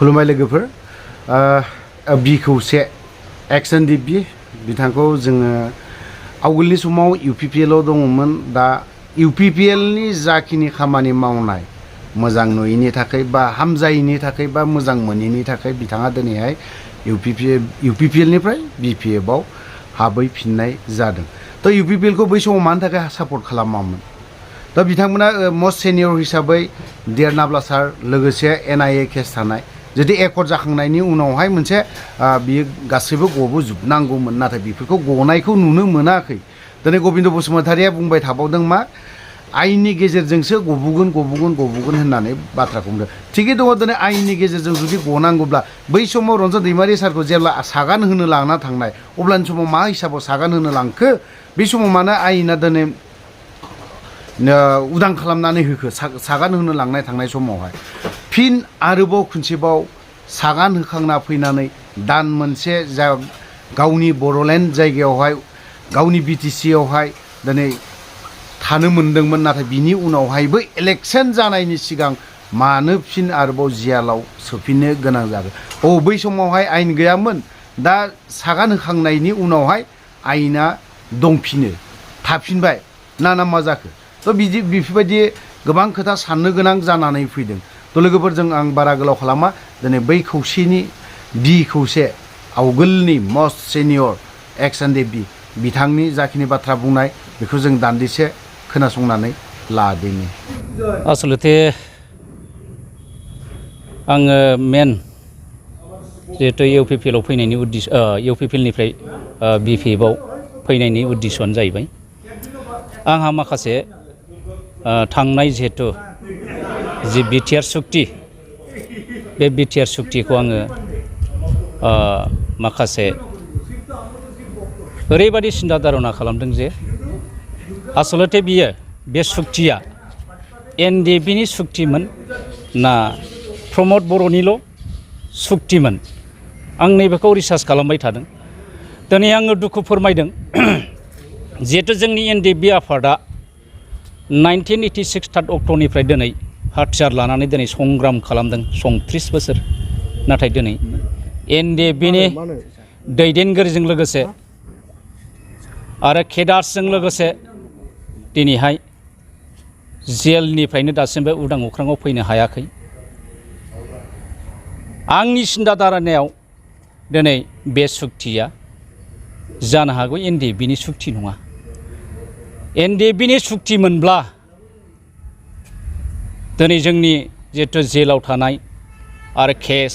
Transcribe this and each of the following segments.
खुलुमबाय लोगोफोर बि खौसे एक्सन दिबि बिथांखौ जोङो आवगोलनि समाव UPPL आव दङमोन दा UPPL नि जाखिनि खामानि मावनाय मोजां नुयिनि थाखाय बा हामजायिनि थाखाय बा मोजां मोनैनि थाखाय बिथाङा दिनैहाय UPPL निफ्राय BPF आव हाबैफिननाय जादों थ UPPL खौ बै समाव मानि थाखाय सापर्ट खालामामोन दा बिथांमोना मस्ट सेनियर हिसाबै डक्टर नाब्ला सार लोगोसे NIA केस थानाय जुदि एकर्ड जाखांनायनि उनावहाय मोनसे बियो गासैबो गबोजोबनांगौमोन नाथाय बेफोरखौ गनायखौ नुनो मोनाखै दिनै गबिन्द बसुमतारिया बुंबाय थाबावदों मा आयेननि गेजेरजोंसो गबोगोन होननानै बाथ्राखौ बुंदों थिगै दङ दिनै आयेननि गेजेरजों जुदि गनांगौब्ला बै समाव रन्जन दैमारि सारखौ जेब्ला सागान होनो लाना थांनाय अब्लानि समाव मा हिसाबाव सागान होनो लांखो बे समाव मानो आयेना दिनै उदां खालामनानै होखो सागान होनो लांनाय थांनाय समावहाय फिन आरोबाव खनसेबाव सागान होखांना फैनानै दान मोनसे जा गावनि बर'लेण्ड जायगायावहाय गावनि BTC आवहाय दिनै थानो मोनदोंमोन नाथाय बिनि उनावहायबो इलेक्शन जानायनि सिगां मानो फिन आरोबाव जियालाव सोफिननो गोनां जागोन बै समावहाय आयेन गैयामोन दा सागान होखांनायनि उनावहाय आयेना दंफिनो थाफिनबाय ना मा जाखो थ' बेफोरबायदि गोबां खोथा साननो गोनां जानानै फैदों थ' लोगोफोर जों आं बारा गोलाव खालामा दिनै बै खौसेनि बि खौसे आवगोलनि मस्ट सेनियर एक्सन दिबि बिथांनि जाखिनि बाथ्रा बुंनाय बेखौ जों दान्दिसे खोनासंनानै लादिनि आसलते आङो मेन जिहेतु UPPL आव फैनायनि UPPL निफ्राय BPF आव फैनायनि उद्देश्यआनो जाहैबाय आंहा माखासे थांनाय जिहेतु जि BTR सुक्ति बे BTR सुक्तिखौ आङो माखासे ओरैबायदि सिन्था धारना खालामदों जे आसलते बियो बे सुक्तिया NDB नि सुक्तिमोन ना प्रमद बर'निल' सुक्तिमोन आं नैबेखौ रिसार्च खालामबाय थादों दिनै आङो दुखु फोरमायदों जिहेतु जोंनि NDB आफादा 1986 3 अक्ट'निफ्राय दिनै हाथियार लानानै दिनै संग्राम खालामदों 30 बोसोर नाथाय दिनै NDB नि दैदेनगिरिजों लोगोसे आरो केडार्सजों लोगोसे दिनैहाय जेलनिफ्रायनो दासिमबो उदां अख्राङाव फैनो हायाखै आंनि सिन्था धारनायाव दिनै बे सुक्तिया जानो हागौ NDB नि सुक्ति नङा NDB नि सुक्ति मोनब्ला दिनै जोंनि जिहेतु जेलाव थानाय आरो केस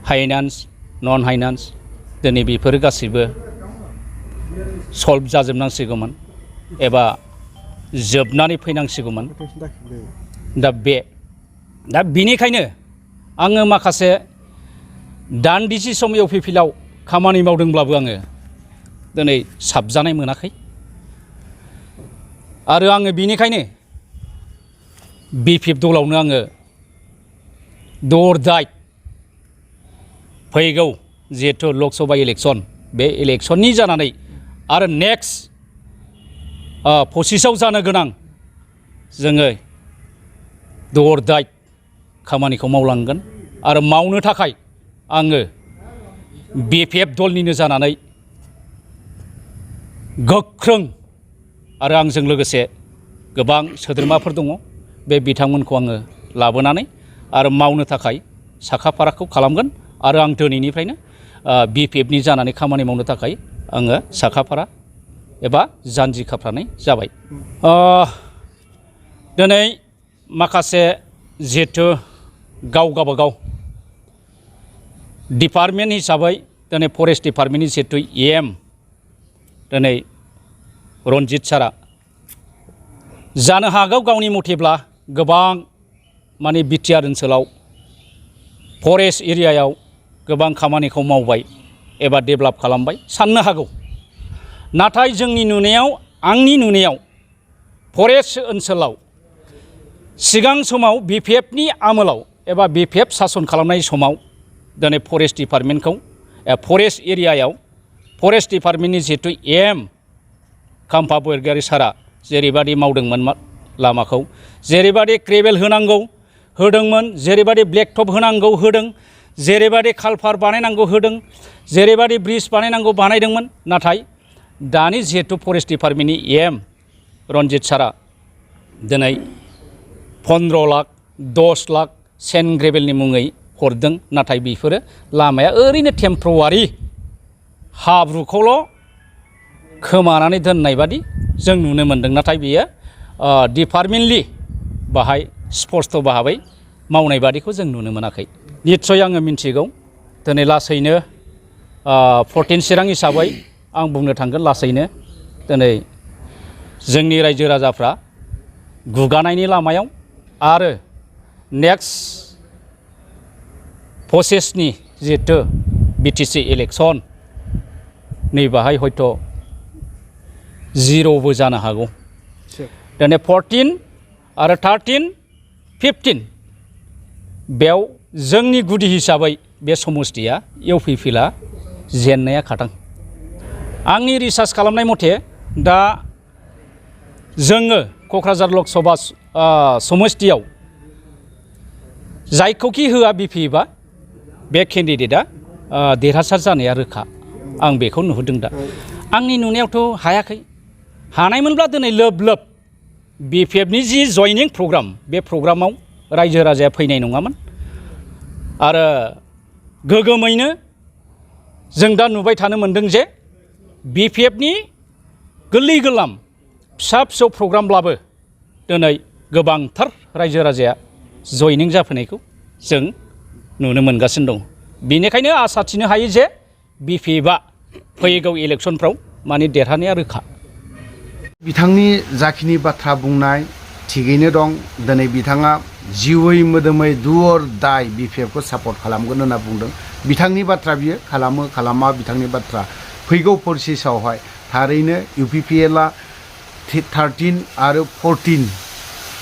फाइनान्स नन फाइनान्स दिनै बेफोर गासैबो सल्भ जाजोबनांसिगौमोन एबा जोबनानै फैनांसिगौमोन दा बेनिखायनो आङो माखासे दान्दिसे सम UPPL आव खामानि मावदोंब्लाबो आङो दिनै साबजानाय मोनाखै आरो आङो बेनिखायनो BPF दलावनो आङो दाय फैगौ जिहेतु लक सभा इलेक्सन बे इलेक्सननि जानानै आरो नेक्स्ट 25 आव जानो गोनां जोङो दाय खामानिखौ मावलांगोन आरो मावनो थाखाय आङो BPF दलनिनो जानानै गोख्रों आरो आंजों लोगोसे गोबां सोद्रोमाफोर दङ बे बिथांमोनखौ आङो लाबोनानै आरो मावनो थाखाय साखाफाराखौ खालामगोन आरो आं दिनैनिफ्रायनो BPF नि जानानै खामानि मावनो थाखाय आङो साखाफारा एबा जानजि खाफ्रानाय जाबाय दिनै माखासे जिहेतु गावबागाव डिपार्टमेन्ट हिसाबै दिनै फरेस्ट डिपार्टमेन्टनि जिहेतु EM दिनै रन्जित सारा जानो हागौ गावनि मथेब्ला गोबां माने BTR ओनसोलाव फरेस्ट एरियायाव गोबां खामानिखौ मावबाय एबा डेभेलप खालामबाय साननो हागौ नाथाय जोंनि नुनायाव आंनि नुनायाव फरेस्ट ओनसोलाव सिगां समाव BPF नि आमोलाव एबा BPF सासन खालामनाय समाव दिनै फरेस्ट डिपार्टमेन्टखौ फरेस्ट एरियायाव फरेस्ट डिपार्टमेन्टनि जिहेतु EM खाम्फा बरगयारी सारा जेरैबादि मावदोंमोन लामाखौ जेरैबादि ग्रेभेल होनांगौ होदोंमोन, जेरैबायदि ब्लेकटप होनांगौ होदों, जेरैबायदि कालभार बानायनांगौ होदों, जेरैबायदि ब्रिज बानायनांगौ बानायदोंमोन। नाथाय दानि जिहेतु फरेस्ट डिपार्टमेन्टनि एम रनजित सारा दिनै 15 लाख 10 लाख सेन्ड ग्रेभेलनि मुङै हरदों। नाथाय बेफोरो लामाया ओरैनो टेम्परवारि हाब्रुखौल' खोमानानै दोननाय बादि जों नुनो मोन्दों। नाथाय बेयो डिपार्टमेन्टलि बाहाय स्पष्ट भाबै मावनाय बादिखौ जों नुनो मोनाखै। निस्सय आङो मिन्थिगौ दिनै लासैनो 14 चिरां हिसाबै आं बुंनो थांगोन लासैनो दिनै जोंनि रायजो राजाफ्रा गुगानायनि लामायाव आरो नेक्स्ट प्रसेसनि जिहेतु बिटिसि इलेक्सन नै बाहाय हयथ' जिर'बो जानो हागौ। दिनै 14 आरो 13, 15 बेयाव जोंनि गुदि हिसाबै बे समस्तिया इउपिपिएलआ जेननाया खाथां। आंनि रिसार्च खालामनाय मथे दा जोङो क'क्राझार लक सभा समस्तियाव जायखौखि होआ बिपिएफआ बे केन्डिडेटआ देरहासार जानाया रोखा। आं बेखौ नुहुरदों। दा आंनि नुनायावथ' हायाखै। हानायमोनब्ला दिनै लोब लोब बिपिएफनि जि जयनिं प्रग्राम बे प्रग्रामाव रायजो राजाया फैनाय नङामोन। आरो गोगोमैनो जों दा नुबाय थानो मोन्दों जे बिपिएफनि गोरलै गोरलाम फिसा फिसौ प्रग्रामब्लाबो दिनै गोबांथार रायजो राजाया जयनिं जाफैनायखौ जों नुनो मोनगासिनो दं। बेनिखायनो आसा थिनो हायो जे बिपिएफआ फैगौ इलेक्सनफ्राव माने देरहानाया रोखा। बिथांनि जाखिनि बाथ्रा बुंनाय थिगैनो दं। दिनै बिथाङा जिउयै मोदोमै डु अर डाइ बिपिएफखौ सापर्ट खालामगोन होनना बुंदों। बिथांनि बाथ्रा बियो, खालामो खालामा बिथांनि बाथ्रा। फैगौ प्रसेसआवहाय थारैनो इउपिपिएलआ 13 आरो 14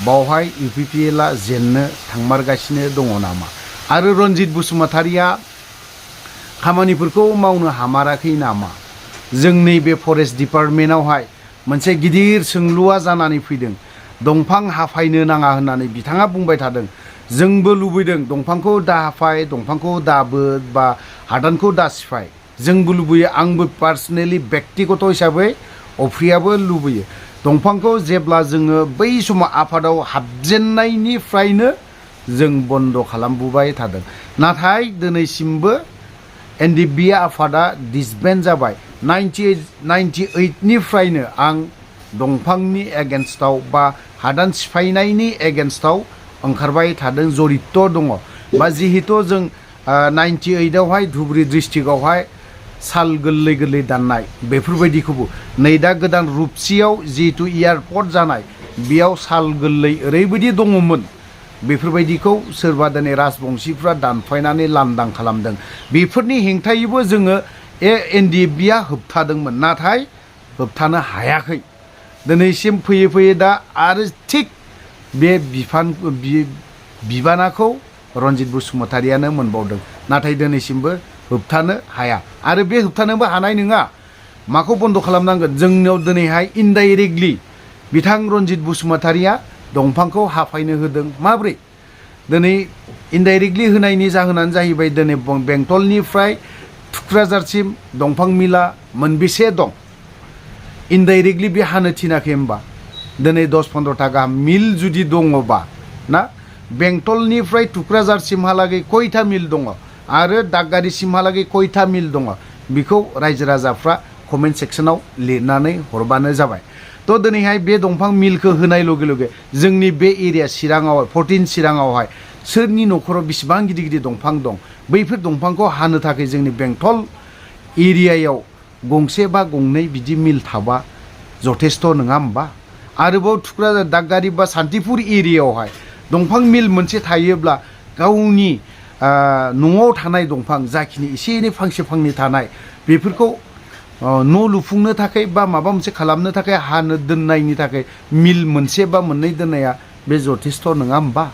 बावहाय इउपिपिएलआ जेननो थांमारगासिनो दङ नामा, आरो रनजित बसुमतारिया खामानिफोरखौ मावनो हामाराखै नामा? जों नैबे फरेस्ट डिपार्टमेन्टआवहाय मोनसे गिदिर सोंलुआ जानानै फैदों। दंफां हाफायनो नाङा होननानै बिथाङा बुंबाय थादों। जोंबो लुबैदों दंफांखौ दा हाफाय, दंफांखौ दाबो बा हादानखौ दा सिफाय। जोंबो लुबैयो, आंबो पार्सनेलि बेक्तिगत हिसाबै अफ्रियाबो लुबैयो। दंफांखौ जेब्ला जोङो बै समाव आफादाव हाबजेननायनिफ्रायनो जों बन्द खालामबोबाय थादों। नाथाय दिनैसिमबो एनडिएफबि आफादा डिसबेन्ड जाबाय। 98निफ्रायनो आं दंफांनि एगेन्स्टआव बा हादान सिफायनायनि एगेन्स्टआव ओंखारबाय थादों, जरित दङ। बा जिहेतु जों 98आवहाय धुबुरी डिस्ट्रिक्टआवहाय साल गोरलै गोरलै दाननाय बेफोरबायदिखौबो नै दा गोदान रुपसियाव जिहेतु एयारपर्ट जानाय बेयाव साल गोरलै ओरैबायदि दङमोन, बेफोरबायदिखौ सोरबा दिनै राजबंशिफ्रा दानफायनानै लांदां खालामदों। बेफोरनि हेंथायैबो जोङो एनडिएफबिआ होबथादोंमोन, नाथाय होबथानो हायाखै। दिनैसिम फैयै फैयै दा आरो थिग बे बिबानाखौ रनजित बसुमतारियानो मोनबावदों, नाथाय दिनैसिमबो होबथानो हाया। आरो बे होबथानोबो हानाय नङा। माखौ बन्द खालामनांगोन? जोंनियाव दिनैहाय इनडाइरेक्टलि बिथां रनजित बसुमतारिया दंफांखौ हाफायनो होदों। माब्रै? दिनै इनडाइरेक्टलि होनायनि जाहोनानो जाहैबाय दिनै बेंटलनिफ्राय थुक्राझारसिम दंफां मिला मोनबेसे दं? इनडाइरेक्टलि बे हानो थिनाखै होमबा? दिनै 10-15टा गाहाम मिल जुदि दङबा ना, बेंटलनिफ्राय थुक्राझारसिमहालागै खयथा मिल दङ आरो दागगारिसिमहालागै खयथा मिल दङ? बेखौ रायजो राजाफ्रा कमेन्ट सेक्सनाव लिरनानै हरबानो जाबाय। थ' दिनैहाय बे दंफां मिलखौ होनाय लगे लगे जोंनि बे एरिया चिराङाव 14 चिराङावहाय सोरनि न'खराव बेसेबां गिदिर गिदिर दंफां दं? बैफोर दंफांखौ हानो थाखाय जोंनि बेंटल एरियायाव गंसे बा गंनै बिदि मिल थाबा जथेस्थ' नङा होमबा? आरोबाव थुक्राझार दागगारि बा सान्तिपुर एरियायावहाय दंफां मिल मोनसे थायोब्ला गावनि न'आव थानाय दंफां जाखिनि एसे एनै फांसे फांनै थानाय बेफोरखौ न' लुफुंनो थाखाय बा माबा मोनसे खालामनो थाखाय हानो दोननायनि थाखाय मिल मोनसे बा मोननै दोननाया बे जथेस्थ' नङा होमबा?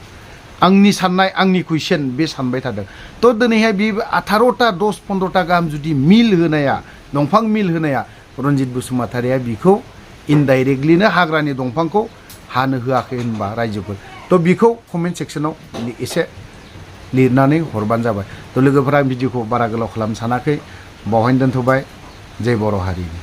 आंनि साननाय, आंनि कुइसन बे सानबाय थादों। थ' दिनैहाय बे 18टा 10-15टा गाहाम जुदि मिल होनाया, दंफां मिल होनाया, रनजित बसुमतारिया बिखौ इनडाइरेक्टलिनो हाग्रानि दंफांखौ हानो होआखै होनबा रायजोफोर। थ' तो बेखौ कमेन्ट सेक्सनाव एसे लिरनानै हरबानो जाबाय। तो लोगोफोरा भिडिअखौ बारा गोलाव खालामनो सानाखै, बावहायनो दोनथ'बाय। जय बर' हारिनि।